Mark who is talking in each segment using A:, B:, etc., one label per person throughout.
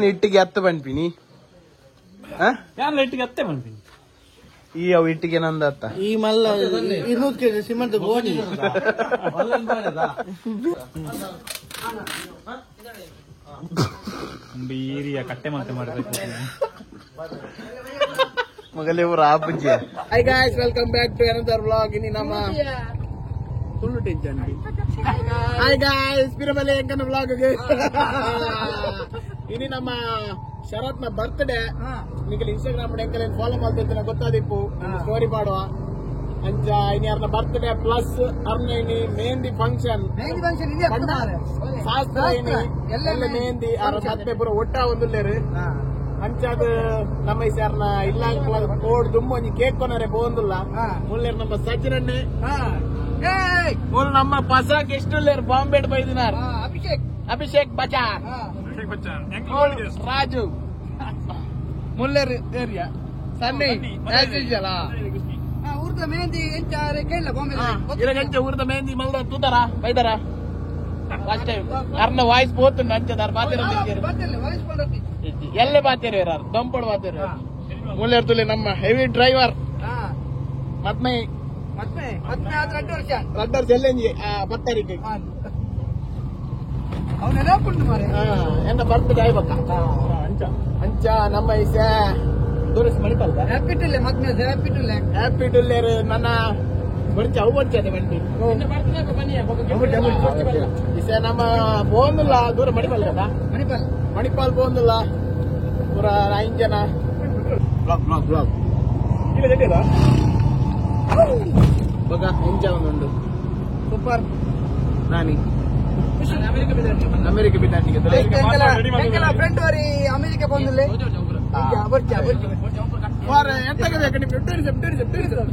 A: ಇಟ್ಟಿಗೆ ಹತ್ತು ಬಂದ್ಪಿನಿ
B: ಇಟ್ಟಿಗೆ ಹತ್ತೆ ಬಂದ್ಪಿನಿ
A: ಈ ಅವು ಇಟ್ಟಿಗೆ ನಂದ ಅತ್ತ
C: ಈ ಮಲ್ಲ 200 ಕೆಜಿ ಸಿಮೆಂಟ್ ಗೋಣಿ
B: ಬೀರಿಯ ಕಟ್ಟೆ ಮತ್ತೆ ಮಾಡಬೇಕು
A: ಮಗಲೇ ಊರ ಆಪುಜಿ.
C: Hi guys, welcome back to another vlog. ಇನಿ ನಮ್ಮ ತುಳು ಟೆನ್ಷನ್. ಹಾಯ್ ಗಾಯ್ಸ್, ಪಿರಮಲೆ ಎಂಕನ ವ್ಲಾಗ್ ಗೆ. ಇನಿ ನಮ್ಮ ಶರತ್ನ ಬರ್ತ್ಡೇ. ನಿಗಲ್ ಇನ್ಸ್ಟಾಗ್ರಾಮ್ ಎಂಕಲ್ ಫಾಲೋ ಮಾಡ್ತಿರ್ತೀನಿ ಗೊತ್ತಾದಿಪ್ಪು ಸ್ಟೋರಿ ಪಾಡುವ ಅಂಚ. ಇನಿ ಅರ್ನ ಬರ್ತ್ಡೇ ಪ್ಲಸ್ ಅರ್ನ ಇನಿ ಮೆಹಂದಿ ಫಂಕ್ಷನ್, ಶಾಸ್ತ್ರ ಇನಿ ಎಲ್ಲ ಮೆಹಂದಿ ಅರ್ನ ಮದ್ಮೆ ಪೂರ ಒಟ್ಟ ಒಂದುಲ್ಲೇರು. ಅಂಚಾದ ನಮ್ಮ ಈ ಇಲ್ಲ ಕೋಡ್ ದುಮ್ಮ ಒಂಜಿ ಕೇಕ್ ಕೊನರೆ ಪೋಂದುಲ್ಲ ಮುಲ್ಲೇರ್ ನಮ್ಮ ಸಜ್ಜನಣ್ಣೆ ಮುಲ್ ನಮ್ಮ ಪಸಾಕ್ ಎಷ್ಟುಲ್ಲೇರ್ ಬಾಂಬೆ ಬೈದಿನಾರ್ ಅಭಿಷೇಕ್ ಅಭಿಷೇಕ್ ಬಚಾನ್ ರಾಜು ಮುಲ್ಲೇರ್ ಏರಿಯಾ ಸನ್ನಿ
D: ಊರ್ದ ಮೆಹಂದಿ ಎಂಚ ಕೇಳಲ್ಲ ಬಾಂಬೆ
C: ಇರಗಂಚ ಊರ್ದ ಮೆಹಂದಿ ಮಲ್ದ ತೂತಾರ ಬೈದಾರ ಫಸ್ಟ್ ಟೈಮ್ ಅರ್ನ ವಾಯ್ಸ್ ಪೋತುಂಡು ಅಂಚದಾರ್ ಬಾತಿರ ಎಲ್ಲೆ ಬಾತೇರು ಯಾರು ದಂಪಡ್ ಬಾತೇರು ಮುಲ್ಲೇರ್ ತುಲೆ ನಮ್ಮ ಹೆವಿ ಡ್ರೈವರ್ ಮತ್ಮೆ
D: ಮತ್ಮೆ ಮತ್ಮೆ ಆದ್ರೆ 2 ವರ್ಷ
C: 2 ವರ್ಷ ಎಲ್ಲೆಂಜಿ ಬತ್ತಾರಿಗೆ
D: ಅವನೆಲ್ಲ ಪುಂಡು ಮಾರೆ
C: ಎನ್ನ ಬರ್ತ್ಡೇ ಆಯ್ಬಕ್ಕ ಅಂಚ ಅಂಚ ನಮ್ಮ ಈಸೆ ದೂರಸ್ ಮಣಿಪಾಲ್
D: ಹ್ಯಾಪಿ ಟುಲ್ಲೆ ಮತ್ಮೆ ಹ್ಯಾಪಿ ಟುಲ್ಲೆ
C: ಹ್ಯಾಪಿ ಟುಲ್ಲೇರು ನನ್ನ ಬರ್ಚ ಅವು ಬರ್ಚದೆ ಬಂಡಿ ಈಸೆ ನಮ್ಮ ಪೋಂದುಲ್ಲ ದೂರ ಮಣಿಪಾಲ್ కదా
D: ಮಣಿಪಾಲ್
C: ಮಣಿಪಾಲ್ ಪೋಂದುಲ್ಲ ಪೂರ 5 ಜನ ಬ್ಲಾಗ್ ಬ್ಲಾಗ್ ಬ್ಲಾಗ್ ಇಲ್ಲ ಜಡ್ಡಿಲ್ಲ ಬಗ ಎಂಚ ಉಂಡು
D: ಸೂಪರ್
C: ನಾನಿ ಅಮೆರಿಕ ಬಿದ್ದಾಟಿಗೆ
D: ಫ್ರೆಂಡ್ ವರಿ ಅಮೆರಿಕ ಬಂದಿಲ್ಲ ಬರ್ಚ ಬರ್ಚ
C: ವಾರ ಎಂತಕ್ಕೆ ಬೇಕು ನಿಮ್ಗೆ ಟೂರಿಸಂ ಟೂರಿಸಂ ಟೂರಿಸಂ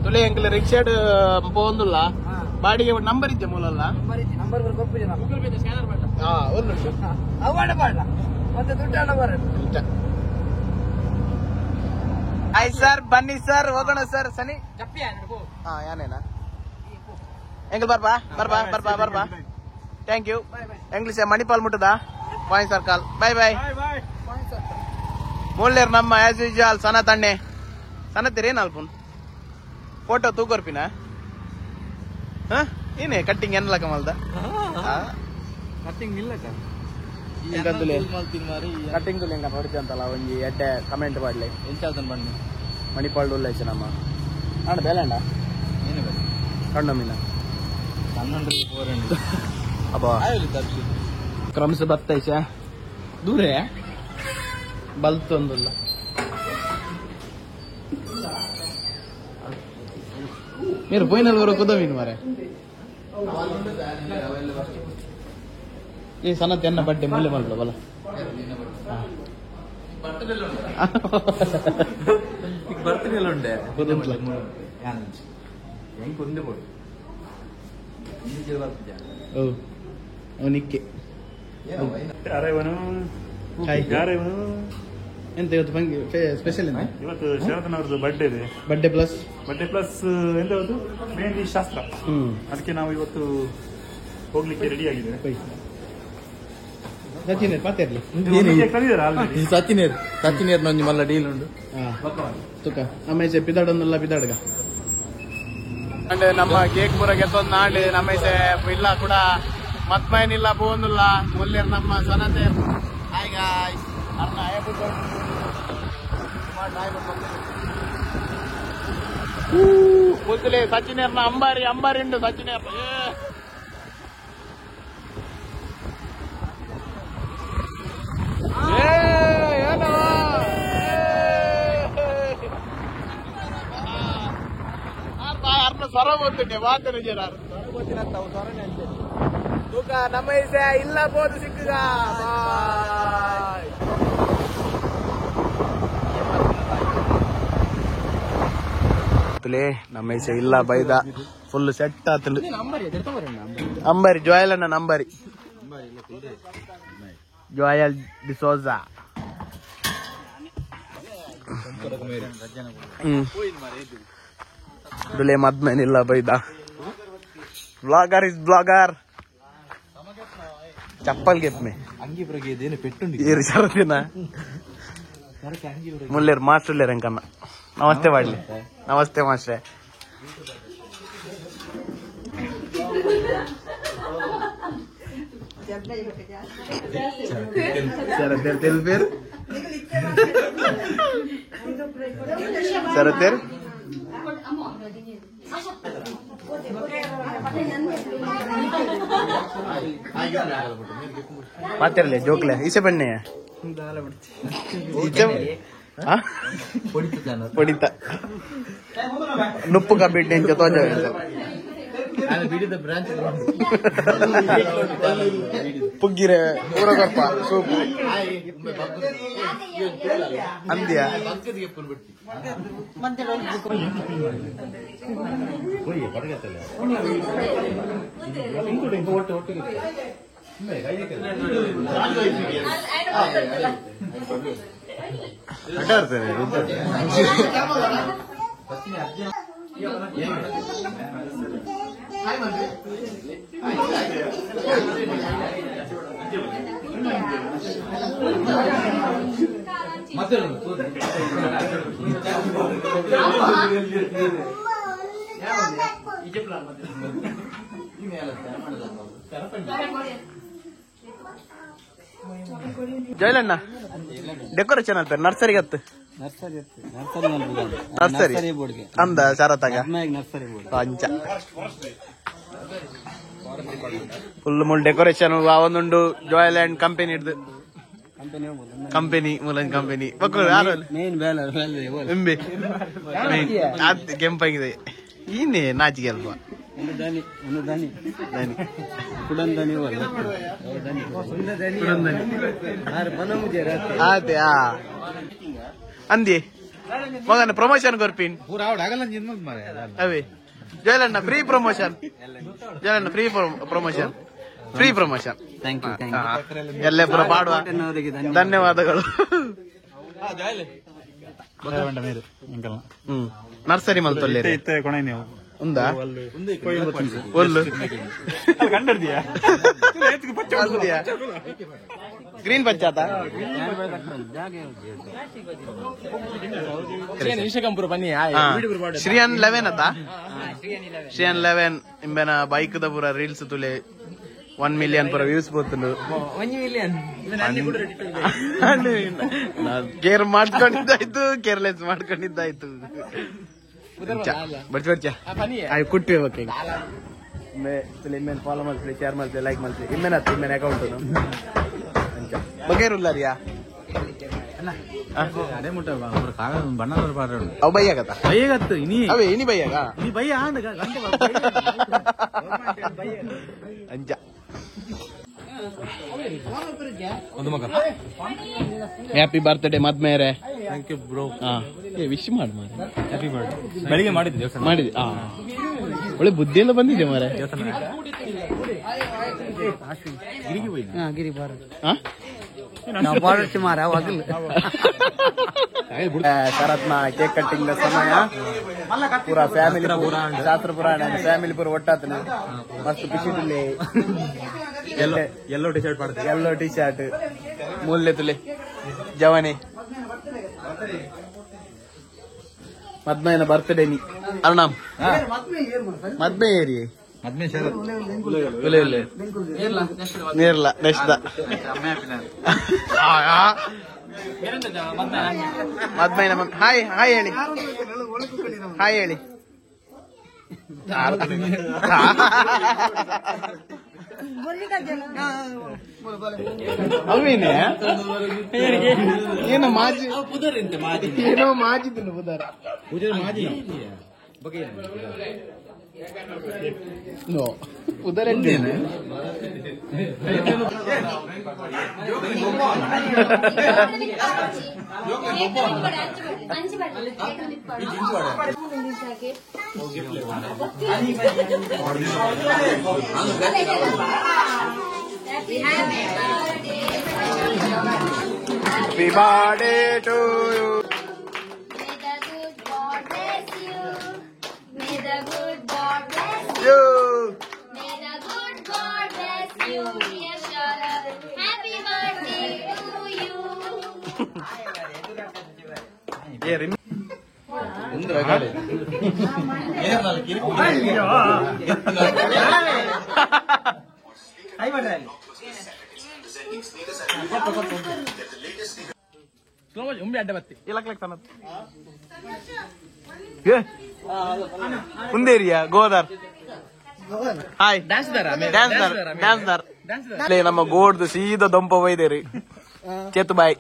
C: ತುಲೆ ಎಂಕಲ್ ರಿಕ್ಷಾಡ್ ಪೋಂದುಲ್ಲ ಬಾಡಿಗೆ ನಂಬರ್ ಇದ್ದೆ ಮೂಲಲ್ಲ
D: ನಂಬರ್ ಕೊಪ್ಪು
C: ಗೂಗಲ್ ಪೇ ಸ್ಕ್ಯಾನರ್ ಮಾಡ ಹಾ ಒಂದು ನಿಮಿಷ
D: ಅವಾಡ ಬಾಡ ಮತ್ತೆ ದುಡ್ಡು ಹಣ ಬರ
A: ಹಾಯ್ ಸರ್, ಬನ್ನಿ ಸರ್, ಹೋಗೋಣ ಸರ್. ಸನಿ ಹಾ ಯಾನೇನಾ ಎಂಕಲ್ ಬರ್ಬಾ ಬರ್ಬಾ ಬರ್ಬಾ ಬರ್ಬಾ. Thank you. English Manipal ಮುಟ್ಟದ bye sir call bye bye. ಮೂಲ್ಲೇರ್ ನಮ್ಮ ಆಸ್ ಯೂಶುವಲ್ ಸನ ತಣ್ಣೆ ಸನತ್ತೀರಿ ನಾಲ್ಪುನ್ ಫೋಟೋ ತೂಕೊರ್ಪಿನ ಏನೇ ಕಟ್ಟಿಂಗ್ ಎನ್ಲ ಕಮಲ್ದ
B: ಕಟ್ಟಿಂಗ್ ಇಲ್ಲ
A: ಕಟ್ಟಿಂಗ್ ತುಲೆ ಎಂಕ ಹೊಡಿತಂತಲ್ಲ ಒಂಜಿ ಎಡ್ಡೆ ಕಮೆಂಟ್ ಮಾಡ್ಲಿ
B: ಎಂಚಾದನ್ ಬನ್ನಿ
A: ಮಣಿಪಾಲ್ ಉಲ್ಲೈಸೆ ನಮ್ಮ ಅಣ್ಣ ಬೇಲಂಡ
B: ಏನು ಬೇಡ
A: ಕಣ್ಣು ಮೀನ
B: 12 4
A: ಅಬ್ಬಾ ಕ್ರಮಸ ಬತ್ತೈಸ ದೂರೇ ಬಲ್ತೊಂದುಲ್ಲ మీరు పోయిన వరకు కుదమీను మరే ಈ ಸನತ್ ಎನ್ನ ಬಡ್ಡೆ ಮೂಲೆ ಮಲ್ಪಲ ಬಲ
B: ಬರ್ತಡೇ ಉಂಡೆ
A: ಅವನಿಕ್ಕೆ ಎಂತ ಇವತ್ತು ಸ್ಪೆಷಲ್
B: ಇವತ್ತು ಶರತ್ನವ್ರದ್ದು ಬರ್ಡೇ ಇದೆ. ಬರ್ಡೇ ಪ್ಲಸ್ ಎಂತ ಇವತ್ತು ಮೆಹಂದಿ ಶಾಸ್ತ್ರ. ಅದಕ್ಕೆ ನಾವು ಇವತ್ತು ಹೋಗ್ಲಿಕ್ಕೆ ರೆಡಿ ಆಗಿದೆ.
A: ಸಚಿನ್ ಪಾತಿರ್ಲಿ
C: ಸಚಿನೇರ್ ಸಚಿನೇರ್ ನಂಜಿ ಮಲ್ಲ ಡೀಲ್ ಉಂಡು
A: ತುಕ ನಮ್ಮ ಪಿದಾಡೊಂದುಲ್ಲ ಪಿದಾಡ್ಗ ಅಂಡ್ ನಮ್ಮ ಕೇಕ್ ಪೂರ ಗೆತ್ತೊಂದು ನಾಂಡ್ ನಮ್ಮ ಇಲ್ಲ ಕೂಡ ಮತ್ಮೈನಿಲ್ಲ ಪೋಂದುಲ್ಲ ಮುಲ್ಲೇರ್ ನಮ್ಮ ಸನತೆ. ಹಾಯ್ ಗಾಯ್ಸ್, ಅರ್ನ ಮುದ್ದುಲೆ ಸಚಿನೇರ್ನ ಅಂಬಾರಿ ಅಂಬಾರಿ ಉಂಡು ಸಚಿನೇರ್. ಅರ್ನ ಸ್ವರ ಗೊತ್ತುಂಟೆ ವಾತನ ಜನ ತೂಕ ನಮ್ಮ ಇಲ್ಲ ಬೋದು ಸಿಕ್ಕುಗ. ನಮ್ಮ ಇಲ್ಲ ಬೈದ ಫುಲ್ ಸೆಟ್ ಆತಂಡು ಅಂಬಾರಿ ಜೋಯಲ್ ಅಣ್ಣ ಅಂಬಾರಿ ಜೋಯಲ್ ಡಿಸೋಜಾ. ದುಲೆ ಮದ್ಮೇನಿಲ್ಲ ಬೈದ ಬ್ಲಾಗರ್ is blogger ಚಪ್ಪಲ್ ಗೆಪ್ಮೆ ಏರು ಶರದಿನ ಮುಲ್ಲೇರು ಮಾಸ್ಟರ್ ಅಂಕನ್ನ ನಮಸ್ತೆ ಮಾಡ್ಲಿ ನಮಸ್ತೆ ಮಾಸ್ಟ್ರೆ ಶರತೇರ್ ಮಾತಿರಲಿ ಜೋಕ್ಲೆ ಈಸೆ ಬಣ್ಣೆ పొడిత నుప్పు కబిడ్డి ಎಂಚ ತೋಜ ಪುಗ್ಗಿರೆ ಊರಗೊಪ್ಪ ಸೂಪು ಅಂದ್ಯ ಜೈಲಣ್ಣ ಡೆಕೋರೇಷನ್ ಅಲ್ಪ ನರ್ಸರಿ ಗತ್ತು ನರ್ಸರಿ ಅಂದ ಶರತಾಗ ಅಂಚ ಫುಲ್ ಮುಲ್ ಡೆಕೋರೇಷನ್ ಅವೊಂದುಂಡು ಜಾಯಲ್ ಅಂಡ್ ಕಂಪನಿ ಹಿಡ್ದು ಕಂಪನಿ ಮೂಲನ್ ಕಂಪನಿ ಕೆಂಪಾಗಿದೆ ಇನ್ನೇ ನಾಚಿಗೆ ಅಲ್ವಾ ಅಂದಿ ಮಗನ ಪ್ರಮೋಷನ್ ಕೊರ್ಪಿನ್ ಅವೇ ಜಯಲಣ್ಣ ಫ್ರೀ ಪ್ರಮೋಷನ್ ಜಯಲಣ್ಣ free promotion free promotion
D: thank you
A: ಎಲ್ಲೆಬ್ಬರ ಪಾಡುವ ಧನ್ಯವಾದಗಳು. ನರ್ಸರಿ ಮಲ್ತೊಲ್ಲೆ ಉಂದಾ ಒಲ್ಲು ಗ್ರೀನ್ ಪಂಚಾತ ಶ್ರೀಯನ್ 11 ಅತ್ತ ಶ್ರೀಯನ್ 11 ಇಂಬೆನ ಬೈಕ್ the ಪೂರ ರೀಲ್ಸ್ ತುಲೆ 1 ಮಿಲಿಯನ್ ಪೂರ ವ್ಯೂಸ್ ಬೋತುಂಡು.
D: 1 ಮಿಲಿಯನ್
A: ಕೇರ್ ಮಾಡ್ಕೊಂಡಿದ್ದಾಯ್ತು, ಕೇರ್ಲೆಸ್ ಮಾಡ್ಕೊಂಡಿದ್ದಾಯ್ತು. ಬರ್ಚ ಕುಟ್ಟಿ ಓಕೆ ಇಮ್ಮೇನ್ ಫಾಲೋ ಮಾಡ್ಲಿ, ಶೇರ್ ಮಾಡ್ಲಿ, ಲೈಕ್ ಮಾಡ್ಲಿ. ಇಮ್ಮೇನ್ ಆತು ಇಮ್ಮೇನ್ ಅಕೌಂಟ್ ಬಗೇರುಲ್ಲಾರಿಯಾ ಅವು ಬೈಯಾಗತ್ತ ಅವೇ ಇನಿ ಬೈಯಾಗ ಅಂಚ. ಹ್ಯಾಪಿ ಬರ್ತ್ಡೇ ಮದ್ಮೇರೆ.
B: Thank you bro.
A: Wish ಮಾಡು ಮಾರೆ.
B: Happy birthday. ಬೆಳಿಗ್ಗೆ ಮಾಡಿದ್ದೆ
A: ಮಾಡಿದ್ದೆ. ಒಳ್ಳೆ ಬುದ್ಧಿ ಎಲ್ಲ ಬಂದಿದೆ ಮಾರೆ. ಶರತ್ನ ಕೇಕ್ ಕಟ್ಟಿಂಗ್ ಸಮಯ ಪೂರಾ ಫ್ಯಾಮಿಲಿ ಶಾಸ್ತ್ರ ಪುರಾಣ ಫ್ಯಾಮಿಲಿ ಪೂರ ಒಟ್ಟಾತನ ಮಸ್ತ್ ಖುಷಿ ತುಲೆ.
B: ಎಲ್ಲೋ ಟಿ ಶರ್ಟ್ ಪಾಡ್ದೆ,
A: ಎಲ್ಲೋ ಟಿ ಶರ್ಟ್ ಮೂಲ್ಯ ತುಲೆ ಜವನೆ ಮದ್ಮೈನ ಬರ್ತ್ಡೇ ನೀ ಅರುಣಾಮ್ ಮದ್ಮೆ ಏರಿ ನೇರ್ಲ ನೆಕ್ಸ್ಟ್ ಮದ್ಮೈನ ಹಾಯ್ ಹಾಯ್ ಹೇಳಿ, ಹಾಯ್ ಹೇಳಿ. ಅವೇನೆ ಏನೋ ಮಾಜಿ ಏನೋ ಮಾಜಿದ್ದು ಪುದರ್ ನೋ ಪುದರ್ ಎಂಟೇನೆ. Happy birthday to you. ಮುಂದೇರಿಯಾ ಗೋದಾರ್ ಹಾಯ್ ಡ್ಯಾನ್ಸ್ ದಾರ್ ನಮ್ಮ ಗೋಡ್ದು ಸೀದಾ ದೊಂಪ ಒಯ್ದೇರಿ ಚೇತು ಬಾಯ್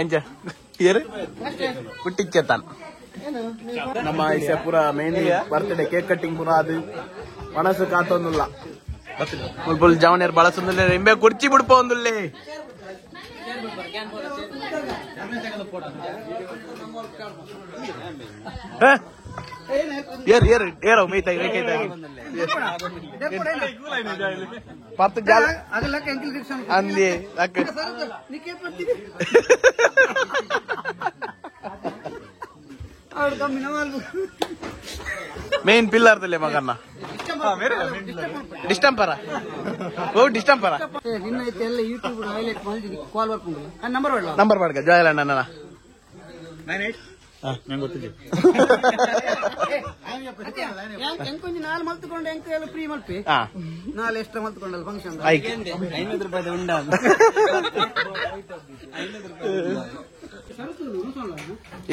A: ಎಂಚ ಏರು ಕುಟ್ಟಿ ಚೇತಾನ್ ನಮ್ಮ ಐಸೆ ಪೂರ ಮೆಹಂದಿ ಬರ್ತ್ಡೇ ಕೇಕ್ ಕಟ್ಟಿಂಗ್ ಪೂರ ಅದು ಮನಸ್ಸು ಕಾತೊಂದುಲ್ಲ ಫುಲ್ ಜವನೇರ್ ಬಳಸೊಂದುಲ್ಲ ಇಂಬೆ ಕುರ್ಚಿ ಬಿಡ್ಪ ಒಂದುಲ್ಲೆ ಏರ್ ಏರ್ ಏರೋ ಮೈತಾಗಿ ಮೈತಾಗಿ ಪತ್ತು ಜಾಲ ಅಂದಿ ಮೇನ್ ಪಿಲ್ಲರ್ ದಲ್ಲೇ ಮಗನ್ನ ಡಿಸ್ಟಂಪರ ಓ ಡಿಸ್ಟಂಪರ
D: ನಿನ್ನ ಯೂಟ್ಯೂಬ್ ಹೈಲೈಟ್ ಮಾಡಿ ಕಾಲ್ ಬರ್ಕೊಂಡು ನಂಬರ್
A: ನಂಬರ್ ಮಾಡ್ಕ ಜಾಯಲ್ ಅಣ್ಣ
B: 98 ನಂಗೆ ಗೊತ್ತಿಲ್ಲ
D: ಎಂಕೊಂಜಿ ನಾಲ್ ಮಲ್ತುಕೊಂಡು ಎಂಕ ಎಲ್ಲ ಫ್ರೀ ಮಲ್ಪಿ ನಾಲ್ ಎಕ್ಸ್ಟ್ರಾ ಮಲ್ತುಕೊಂಡಲ್ಲ ಫಂಕ್ಷನ್
A: 500 ರೂಪಾಯಿ ಉಂಡ.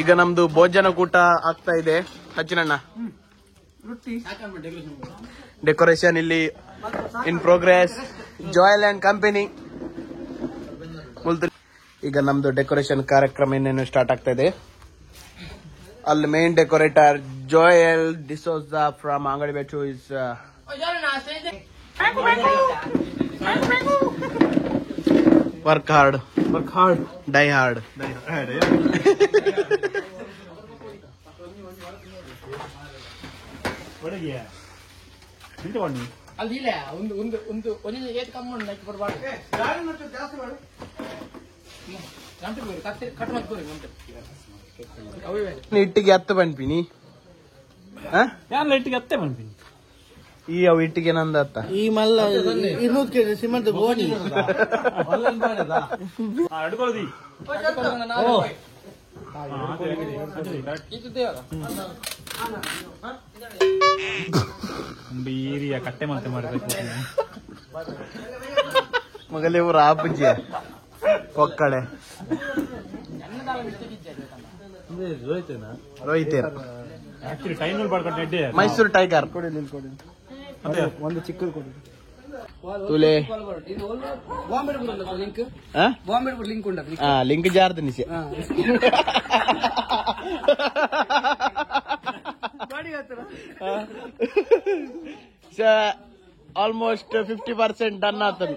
A: ಈಗ ನಮ್ದು ಭೋಜನ ಕೂಟ ಆಗ್ತಾ ಇದೆ. ಸಚಿನಣ್ಣ ಡೆಕೋರೇಷನ್ ಇಲ್ಲಿ in progress, Joel and company. ಈಗ ನಮ್ದು ಡೆಕೋರೇಷನ್ ಕಾರ್ಯಕ್ರಮ ಇನ್ನೇನು ಸ್ಟಾರ್ಟ್ ಆಗ್ತಾ ಇದೆ. ಅಲ್ಲಿ main decorator Joel D'Souza from Angadibettu is work hard, work hard, die hard. ಇಟ್ಟಿಗೆ ಹತ್ತು ಬಂದ್ಪಿನಿ
B: ಇಟ್ಟಿಗೆ ಹತ್ತೆ ಬಂದ್ಪಿನಿ
A: ಈ ಅವು ಇಟ್ಟಿಗೆ ನಂದ ಅತ್ತ
D: ಈ ಮಲ್ಲ 200 ಕೆಜಿ ಸಿಮೆಂಟ್ ಗೋಣಿ
B: ಕಟ್ಟೆ ಮತ್ತೆ ಮಾಡಬೇಕು
A: ಮಗಲೇ ಊರ ಆಪುಜಿ ಕೊಕ್ಕಡೆ ರೋಹಿತ್ ಮೈಸೂರು ಟೈಗರ್
D: ಒಂದು ಚಿಕ್ಕದು ಕೊಡಿ
A: ತುಲೆ
D: ಬಾಂಬೆ ಲಿಂಕ್ ಉಂಟು
A: ಲಿಂಕ್ ಜಾರ್ದ ನಿಶೆ ಆಲ್ಮೋಸ್ಟ್ 50% ಡನ್ ಆತನು.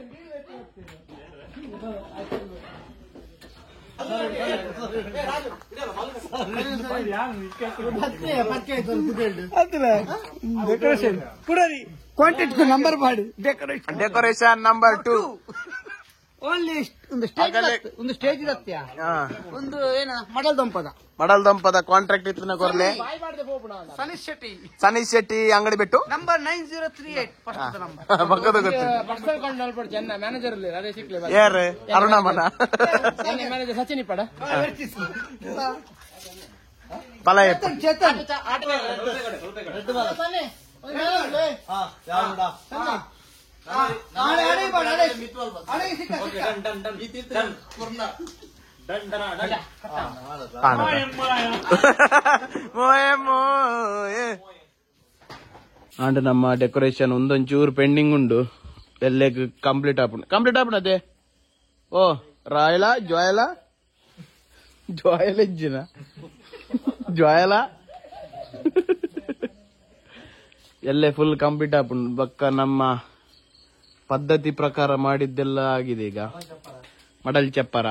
D: ಕಾಂಟ್ಯಾಕ್ಟ್ ನಂಬರ್ ಮಾಡಿ
A: ಡೆಕೋರೇಷನ್ ನಂಬರ್ 2
D: ಓನ್ಲಿ ಒಂದು ಸ್ಟೇಜ್ ಒಂದು ಸ್ಟೇಜ್ ಇರತ್ಯ ಒಂದು ಏನ ಮಡಲ್ ದಂಪದ
A: ಮಡಲ್ ದಂಪದ ಕಾಂಟ್ರಾಕ್ಟ್ ಇತ್ತಿನ ಕೊರ್ಲೆ
D: ಸನೀಶ್ ಶೆಟ್ಟಿ
A: ಸನೀಶ್ ಶೆಟ್ಟಿ ಅಂಗಡಿ ಬಿಟ್ಟು
D: ನಂಬರ್ 9038 ಫಸ್ಟ್ ನಂಬರ್
A: ಪಕ್ಕದ ಗೊತ್ತು ಯಾರು ಅರುಣಮನ
C: ಸಚಿನ್ ಇಪ್ಪಡ
A: ಪಲ
D: ಚೇತನ್
A: ಅಂಡ್ ನಮ್ಮ ಡೆಕೋರೇಷನ್ ಒಂದೊಂಚೂರು ಪೆಂಡಿಂಗ್ ಉಂಡು ಎಲ್ಲೇ ಕಂಪ್ಲೀಟ್ ಆಪುಂಡು ಕಂಪ್ಲೀಟ್ ಆಪುಂಡು ಅದೇ ಓ ರಾಯಲ ಜ್ವಾಯಲ ಜ್ವಾಯಲ ಇಜ್ಜಿನ ಜ್ವಾಯಲ ಎಲ್ಲೇ ಫುಲ್ ಕಂಪ್ಲೀಟ್ ಆಪುಂಡು ಬಕ್ಕ ನಮ್ಮ ಪದ್ಧತಿ ಪ್ರಕಾರ ಮಾಡಿದ್ದೆಲ್ಲ ಆಗಿದೆ. ಈಗ ಮಡಲ್ ಚಪ್ಪರ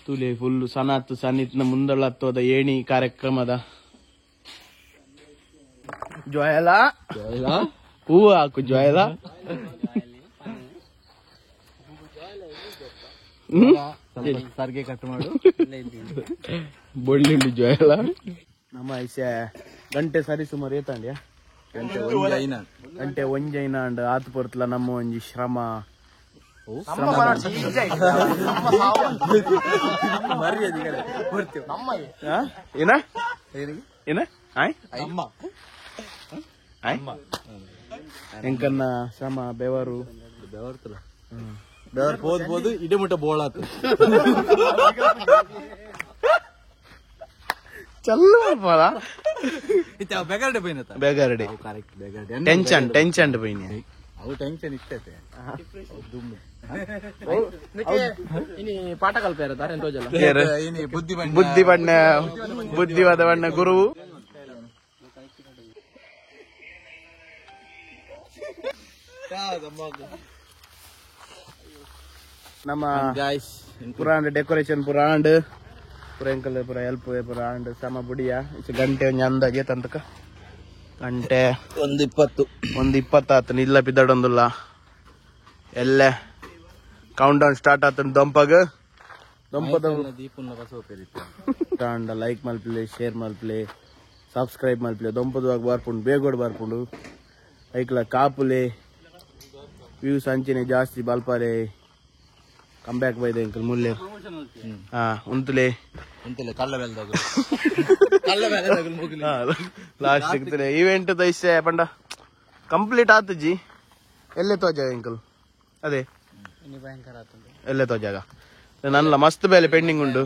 A: ತುಲೆ ಫುಲ್ ಸನಾತ್ ಸನಿತ್ನ ಮುಂದಳತ್ವದ ಏಣಿ ಕಾರ್ಯಕ್ರಮದ ಜ್ವಾಯಲ ಹೂವು ಹಾಕು ಜ್ವಾಯಲ
D: ಸರ್ಗೆ ಕಟ್ ಮಾಡು
A: ಬೊಳ್ಳಿ ಜ್ವಾಯಲ ನಮ್ಮ ಐಸೆ ಗಂಟೆ ಸರಿ ಸುಮಾರು ಏತಾಂಡ್ಯ ಗಂಟೆ ಒಂಜೈನ ಅಂಡ್ ಆತು ಪೊರ್ತಲ ನಮ್ಮ ಒಂಜಿ ಶ್ರಮ ಏನ ಏನ ಆಯ್ ಆಯ್ ಎಂಕನ್ನ ಶ್ರಮ ಬೆವರು
C: ಬೆವರು ಹೋದ್ಬೋದು ಇಡೀ ಮುಟ್ಟ ಬೋಳಾತು
A: ಚಲ್ಲು
C: ಬೆಗರ್ಡೆ ಬೈನತ
A: ಬೇಗಾರಡೆ
C: ಕರೆಕ್ಟ್ ಬೆಗರ್ಡೆ
A: ಟೆನ್ಷನ್ ಟೆನ್ಷನ್ ಬೈನಿ
C: ಅವು ಟೆನ್ಷನ್ ಇತ್ತತೆ
D: ಪಾಠ ಕಲ್ಪೇರ ದಾರೆ ತೋಜಲ್ಲ
C: ಬುದ್ಧಿ
A: ಬುದ್ಧಿ ಬಣ್ಣ ಬುದ್ಧಿವಾದ ಬಣ್ಣ ಗುರು ನಮ್ಮ ಪುರಾಂಡ್ ಡೆಕೋರೇಷನ್ ಪುರಾಂಡ್ ಪುರ ಎಂಕಲ್ ಪುರ ಹೆಲ್ಪ್ ಪುರ ಆಂಡ್ ಸಮ ಬುಡಿಯ ಗಂಟೆ ಒಂಜಿ ಅಂದಾಜೆ ತಂತಕ ಗಂಟೆ
C: 1:20
A: 1:20 ಆತನ ಇಲ್ಲ ಬಿದ್ದಾಡೊಂದುಲ್ಲ ಎಲ್ಲೆ ಕೌಂಟ್ ಡೌನ್ ಸ್ಟಾರ್ಟ್ ಆತನ ದೊಂಪಗ ದೊಂಪದ ತಾಂಡ ಲೈಕ್ ಮಲ್ಪಲೆ ಶೇರ್ ಮಲ್ಪಲೆ ಸಬ್ಸ್ಕ್ರೈಬ್ ಮಲ್ಪಲೆ ದೊಂಪದವಾಗ ಬರ್ಪುಂಡು ಬೇಗೋಡು ಬರ್ಪುಂಡು ಐಕ್ಲ ಕಾಪುಲೆ ವ್ಯೂಸ್ ಅಂಚನೆ ಜಾಸ್ತಿ ಬಲ್ಪಾಲೆ ಕಮ್ ಬ್ಯಾಕ್ ಬೈದೆ ಅಂಕಲ್ ಮುಲ್ಲೆ ಹಾ ಉಂತುಲೆ ಲಾಸ್ಟ್ ಸಿಗ್ತದೆ ಈವೆಂಟ್ ದೈಸೆ ಪಂಡ ಕಂಪ್ಲೀಟ್ ಆತುಜಿ ಎಲ್ಲೇ ತೋಜಾಗ ಅಂಕಲ್ ಅದೇ ಎಲ್ಲೇ ತೋಜಾಗ ನನ್ನ ಮಸ್ತ್ ಬೇಲೆ ಪೆಂಡಿಂಗ್ ಉಂಡು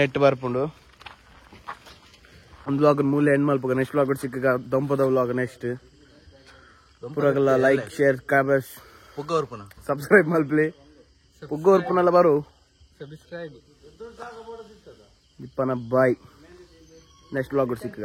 A: ನೆಟ್ ಬರ್ಪುಂಡು ಒಂದು ವ್ಲಾಗ್ ಮೂಲೆ ಎಂಡ್ ಮಲ್ಪಗ ನೆಕ್ಸ್ಟ್ ವ್ಲಾಗ್ ಸಿಕ್ಕ ದೊಂಪದ ವ್ಲಾಗ್ ನೆಕ್ಸ್ಟ್ ಪೂರಗಲ್ಲ ಲೈಕ್ ಶೇರ್ ಕಾಬಸ್ ಸಬ್ಸ್ಕ್ರೈಬ್ ಮಲ್ಪಲೆ ಪುಗ್ಗ ಬರು ಇಪ್ಪನ ಬಾಯ್ ನೆಕ್ಸ್ಟ್ ವ್ಲಾಗ್ ಸಿಕ್ಕ.